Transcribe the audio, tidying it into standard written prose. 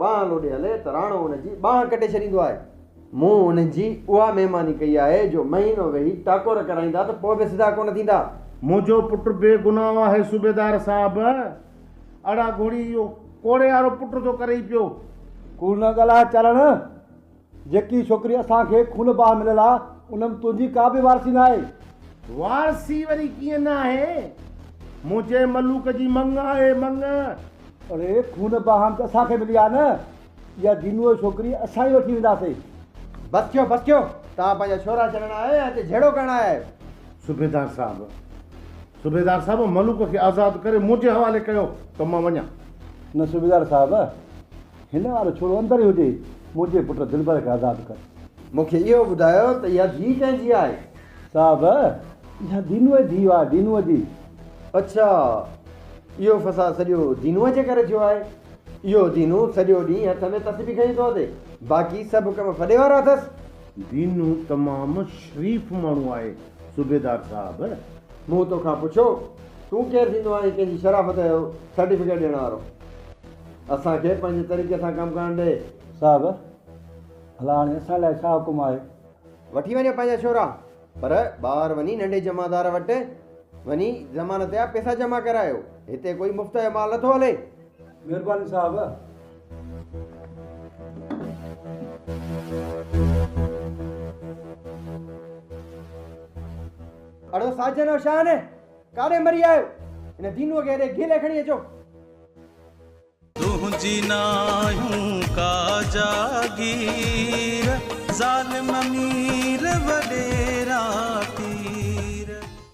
ٻانهن لوڏي هلي ته راڻو ان جي ٻانهن ڪٽي ڇڏيندو آهي. مون انهن جي اها مهماني ڪئي آهي جو مهينو ويهي ٽاڪور ڪرائيندا ته پوء به سڌا ڪونه ٿيندا. منهنجو پٽ بي گناهه آهي صوبيدار صاحب. اڙا گهوڙي اهو ڪوڙي وارو پٽ ٿو ڪرئي پيو. ڪوڙ نه ڳالهاء چارڻ. جيڪي ڇوڪري اسان کي خون باهه مليل آ ان ۾ تنهنجي ڪا به وارثي ناهي. وارثي وري ڪيئن ناهي؟ منهنجي ملوڪ جي مڱ آهي مڱ. اڙي خون باهه ته اسان کي ملي آ نه. اها دينوء جي ڇوڪري اسان ئي وٺي وينداسين. بس ٿيو بس ٿيو. توهان پنهنجا ڇورا ڇڏڻ آيا آهيو يا هتي جهيڙو ڪرڻ آيا آهيو؟ صوبيدار صاحب، صوبيدار صاحب ملوڪ کي آزاد ڪري منهنجي حوالي ڪيو ته مان وڃان. نه صوبيدار صاحب، هن وارو ڇورو اندر ئي هجي، منهنجي پٽ دلبر کي آزاد ڪر. مون کي اهو ٻڌايو ته اها ڌيء ڪنهن جي آهي؟ صاحب، اها دينوء جي ڌيء آهي، دينوء جي. اڇا، اهو فساد سڄو دينوء جي ڪري ٿيو آهي. اهو دينو سڄو ڏينهن هٿ ۾ تسبيح کڻي ٿو اچي، باقي سڀ ڪم ڦڏي وارا اٿس. دينو تمام شريف ماڻهو آهي، صوبيدار صاحب. مون توکان پڇيو، تون ڪير ٿيندو آهين ڪنهن جي شرافت جو سرٽيفڪيٽ ڏيڻ وارو؟ اسان کي پنهنجي طريقي سان ڪم ڪرڻ ڏي. صاحب، ڀلا هاڻي اسان لاء ڇا حڪم آهي؟ وٺي وڃو پنهنجا ڇورا، پر ٻاهر وڃي ننڍي جمعدار وٽ وڃي ضمانت جا پئسا جمع ڪرايو. هتي ڪوئي مفت جو مال نٿو هلي. مهرباني صاحب. اڙو ساجن او شان، ڪاڏي مري آيو؟ هن دينوء کي هيڏي گهلي کڻي اچو. تنهنجي ناهيون ڪا جاگير، ظالم مير وڏيرا